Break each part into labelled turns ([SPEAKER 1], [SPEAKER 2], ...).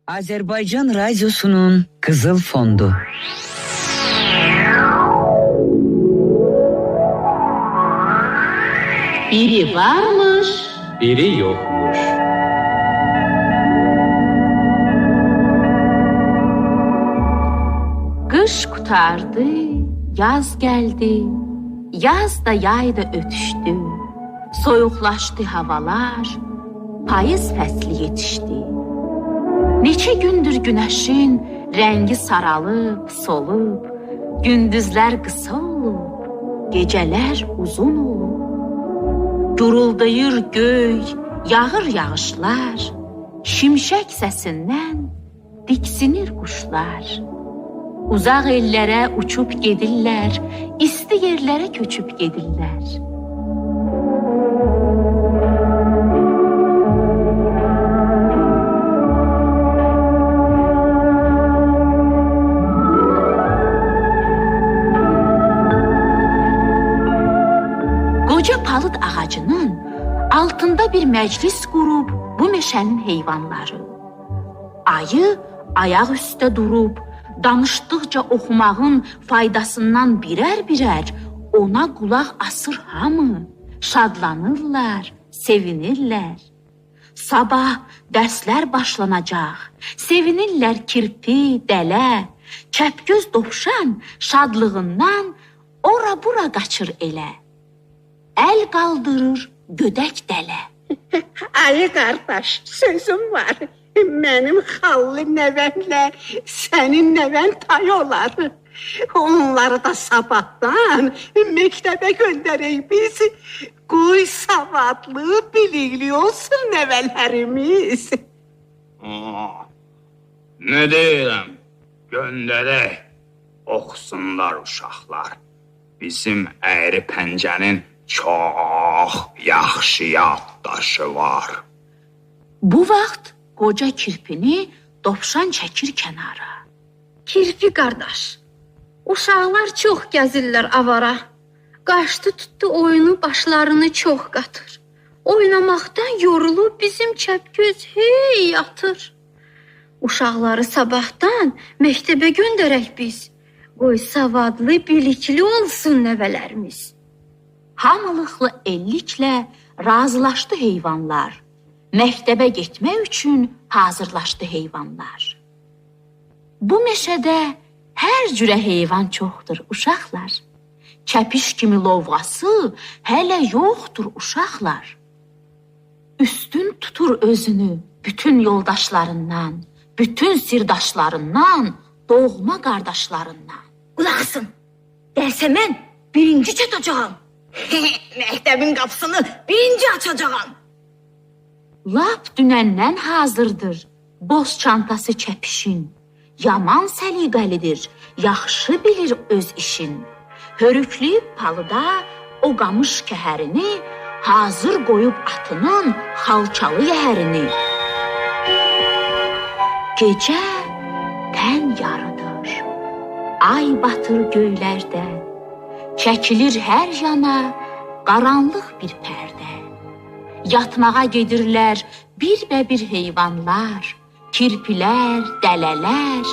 [SPEAKER 1] Azerbaycan Radyosu'nun Kızıl Fondu.
[SPEAKER 2] Biri varmış,
[SPEAKER 3] biri yokmuş.
[SPEAKER 2] Qış qurtardı, yaz gəldi. Yaz da yay da ötüşdü. Soyuqlaşdı havalar, payız fəsli yetişdi. Neçə gündür günəşin rəngi saralıb, solub, gündüzlər qısa olub, gecələr uzun olub. Guruldayır göy, yağır yağışlar, şimşək səsindən diksinir quşlar. Uzaq ellərə uçub gedirlər, isti yerlərə köçüb gedirlər. Qoca palıd ağacının altında bir məclis qurub bu meşənin heyvanları. Ayı ayaq üstə durub, danışdıqca oxumağın faydasından birər-birər ona qulaq asır hamı. Şadlanırlar, sevinirlər. Sabah dərslər başlanacaq. Sevinirlər kirpi, dələ, çəpgöz dovşan şadlığından ora-bura qaçır elə. Əl qaldırır gödək dələ.
[SPEAKER 4] Ayı qardaş, sözüm var. Mənim xallı nəvəmlə sənin nəvən tay olar. Onları da sabahdan məktəbə göndərək biz. Qoy savadlı, bilikli olsun nəvələrimiz.
[SPEAKER 5] Nə deyirəm? Göndərək, oxusunlar uşaqlar. Bizim əyri pəncənin çox yaxşı yaddaşı var.
[SPEAKER 2] Bu vaxt qoca kirpini dovşan çəkir kənara.
[SPEAKER 6] Kirpi qardaş, uşaqlar çox gəzirlər avara. Qaçdı tutdu oyunu başlarını çox qatır. Oynamaqdan yorulub bizim çəpgöz hey yatır. Uşaqları sabahdan məktəbə göndərək biz. Qoy savadlı, bilikli olsun nəvələrimiz.
[SPEAKER 2] Hamılıqlı elliklə razılaşdı heyvanlar. Məktəbə getmək üçün hazırlaşdı heyvanlar. Bu meşədə hər cürə heyvan çoxdur uşaqlar. Çəpiş kimi lovğası hələ yoxdur uşaqlar. Üstün tutur özünü bütün yoldaşlarından, bütün sirdaşlarından, doğma qardaşlarından.
[SPEAKER 7] Qulaq asın. Dərsə mən birinci çatacağam. Məktəbin qapısını birinci açacağam.
[SPEAKER 2] Lap dünəndən hazırdır boz çantası çəpişin. Yaman səliqəlidir, yaxşı bilir öz işin. Hörüklüyüb palıda o qamış kəhərini, hazır qoyub atının xalçalı yəhərini. Gecə tən yarıdır, ay batır göylərdə, çəkilir hər yana qaranlıq bir pərdə. Yatmağa gedirlər bir-bə-bir heyvanlar, kirpilər, dələlər,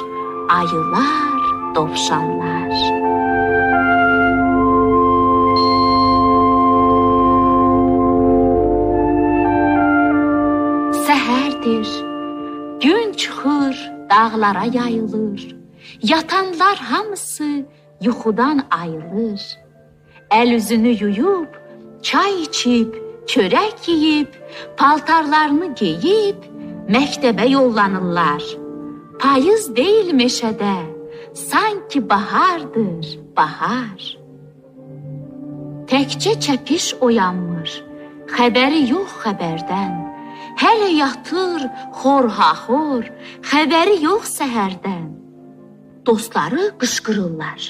[SPEAKER 2] ayılar, dovşanlar. Səhərdir, gün çıxır, dağlara yayılır. Yatanlar hamısı yuxudan ayılır. Əl üzünü yuyub, çay içib, çörək yeyib, paltarlarını geyib, məktəbə yollanırlar. Payız deyil meşədə, sanki bahardır, bahar. Təkcə çəpiş oyanmır, xəbəri yox xəbərdən. Hələ yatır xorhaxor, xəbəri yox səhərdən. Dostları qışqırırlar.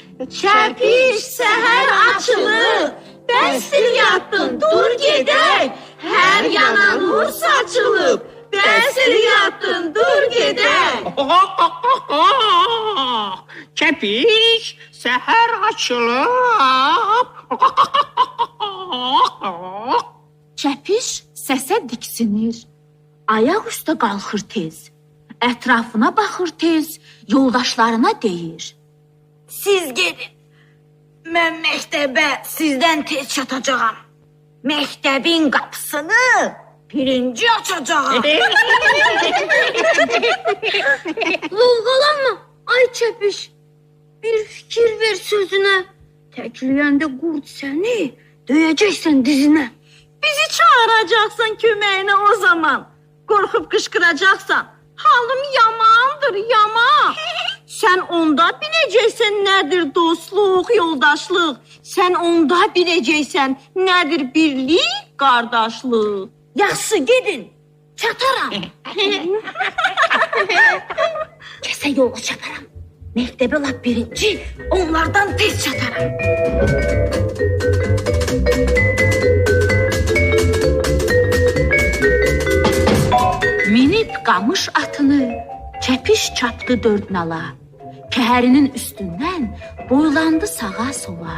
[SPEAKER 4] Çəpiş səhər açılıb, bəsdir yatdın, dur gedək. Hər yana nur saçılıb, bəsdir yatdın, dur gedək.
[SPEAKER 5] Çəpiş səhər açılıb.
[SPEAKER 2] Çəpiş səsə diksinir, ayaq üstə qalxır tez. Ətrafına baxır tez, yoldaşlarına deyir.
[SPEAKER 7] Siz gedin. Mən məktəbə sizdən tez çatacağam. Məktəbin qapısını birinci açacağam.
[SPEAKER 6] Lovğalanma ay çəpiş. Bir fikir ver sözünə. Təkləyəndə qurd səni döyəcəksən dizinə.
[SPEAKER 4] Bizi çağıracaqsan köməyinə o zaman. Qorxub qışqıracaqsan. Halım yamandır, yaman. Sən onda biləcəksən nədir dostluq, yoldaşlıq. Sən onda biləcəksən nədir birlik, qardaşlıq.
[SPEAKER 7] Yaxşı gedin. Çataram. Kəsə yola çataram. Məktəbə lap birinci, onlardan tez çataram.
[SPEAKER 2] Minib qamış atını, çəpiş çapdı dörd nala. Kəhərinin üstündən boylandı sağa sola.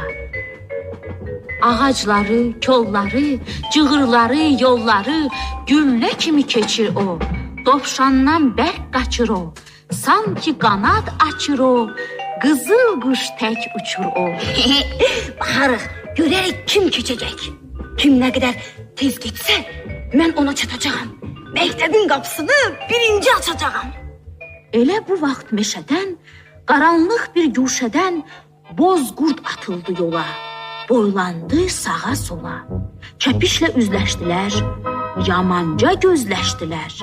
[SPEAKER 2] Ağacları, kolları, cığırları, yolları güllə kimi keçir o. Dovşandan bərk qaçır o. Sanki qanad açır o. Qızıl quş tək uçur o.
[SPEAKER 7] Baxarıq, görərik kim keçəcək. Kim nə qədər tez getsə, mən ona çatacağam. Məktəbin qapısını birinci açacağam.
[SPEAKER 2] Elə bu vaxt meşədən, qaranlıq bir guşədən boz qurd atıldı yola. Boylandı sağa sola. Çəpişlə üzləşdilər, yamanca gözləşdilər.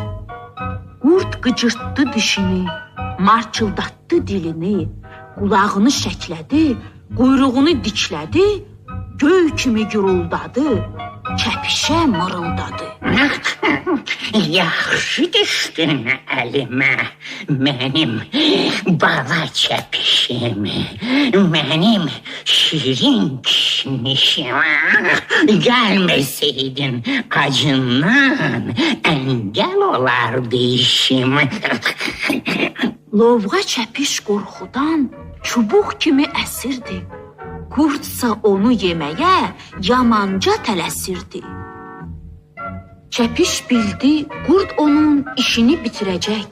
[SPEAKER 2] Qurd qıcırtdı dişini, marçıldatdı dilini, qulağını şəklədi, quyruğunu diklədi, göy kimi guruldadı, çəpişə mırıldadı.
[SPEAKER 8] Yaxşı düşdün əlimə, mənim bala çəpişim, mənim şirin kişnişim. Gəlməsəydin acından əngəl olardı işim.
[SPEAKER 2] Lovğa çəpiş qorxudan çubuq kimi əsirdi. Qurdsa onu yeməyə yamanca tələsirdi. Çəpiş bildi, qurd onun işini bitirəcək.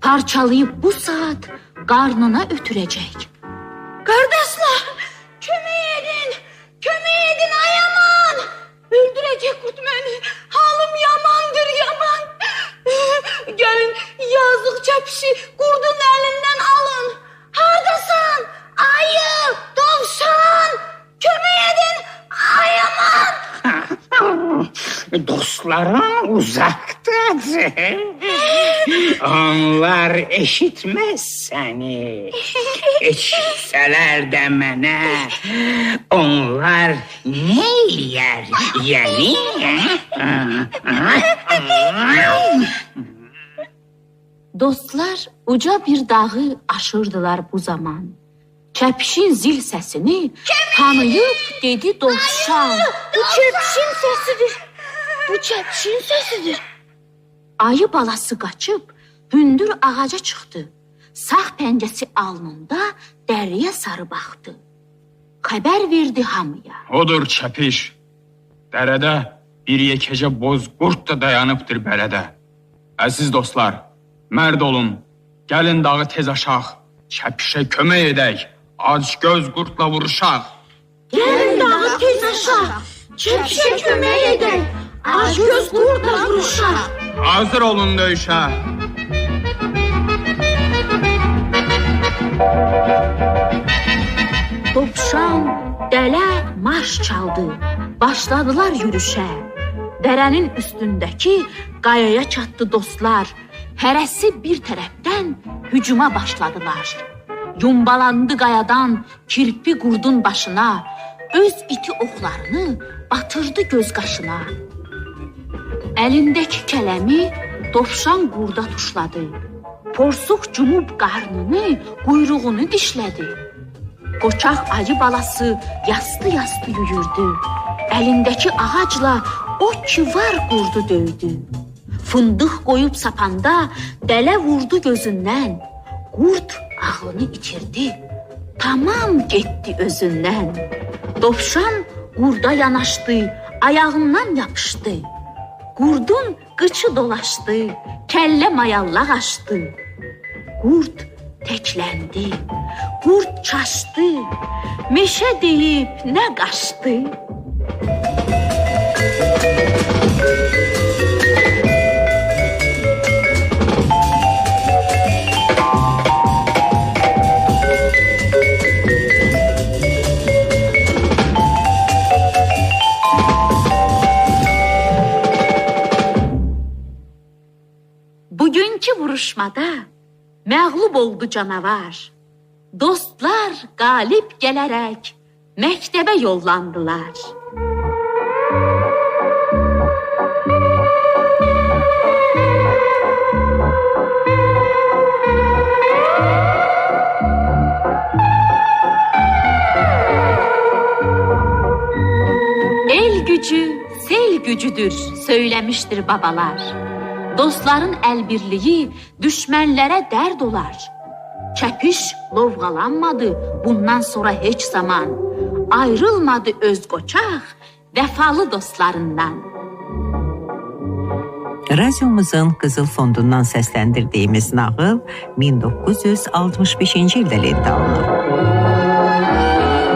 [SPEAKER 2] Parçalayıb bu saat qarnına ötürəcək.
[SPEAKER 7] Qardaşlar, kömək edin! Kömək edin, ay aman! Öldürəcək qurd məni. Halım yamandır, yaman. Gəlin, yazıq çəpişi qurdun əlindən alın. Hardasan? Ayı, dovşan! Kömək edin, ay aman!
[SPEAKER 8] Dostların uzaktadır. Onlar eşitmez seni. Eşitseler de mənə, onlar ne yer yani?
[SPEAKER 2] Dostlar uca bir dağı aşırdılar bu zaman. Çəpişin zil səsini tanıyıb dedi dovşan.
[SPEAKER 6] Bu çəpişin səsidir. Bu çəpişin səsidir.
[SPEAKER 2] Ayı balası qaçıb hündür ağaca çıxdı. Sağ pəncəsi alnında dəriyə sarı baxdı. Xəbər verdi hamıya.
[SPEAKER 5] Odur çəpiş. Dərədə bir yekəcə boz qurd da dayanıbdır bələdə. Əziz dostlar, mərd olun. Gəlin dağı tez aşaq. Çəpişə kömək edək. Ac göz qurdla vuruşaq.
[SPEAKER 4] Gəlin dağı tez aşaq. Çəpişə kömək edək. Ac göz qurdla vuruşaq.
[SPEAKER 5] Hazır olun döyüşə.
[SPEAKER 2] Dovşan, dələ marş çaldı. Başladılar yürüşə. Dərənin üstündəki qayaya çatdı dostlar. Hərəsi bir tərəfdən hücuma başladılar. Yumbalandı qayadan kirpi qurdun başına. Öz iti oxlarını batırdı göz qaşına. Əlindəki kələmi dovşan qurda tuşladı. Porsuq cumub qarnını, quyruğunu dişlədi. Qoçaq ayı balası yastı-yastı yürürdü. Əlindəki ağacla o ki var qurdu döydü. Fındıq qoyub sapanda dələ vurdu gözündən. Qurd ağlını itirdi. Tamam getdi özündən. Dovşan qurda yanaşdı, ayağından yapışdı. Qurdun qıçı dolaşdı, kəllə mayallaq açdı. Qurd təkləndi, qurd çaşdı, meşə deyib nə qaçdı. Bugünkü vuruşmada məğlub oldu canavar. Dostlar qalib gələrək məktəbə yollandılar. El gücü sel gücüdür söyləmişdir babalar. Dostların əlbirliyi düşmənlərə dərd olar. Çəpiş lovğalanmadı bundan sonra heç zaman. Ayrılmadı öz qoçaq vəfalı dostlarından.
[SPEAKER 9] Radyomuzun Qızıl Fondundan səsləndirdiyimiz nağıl 1965-ci ildə lentə alınıb.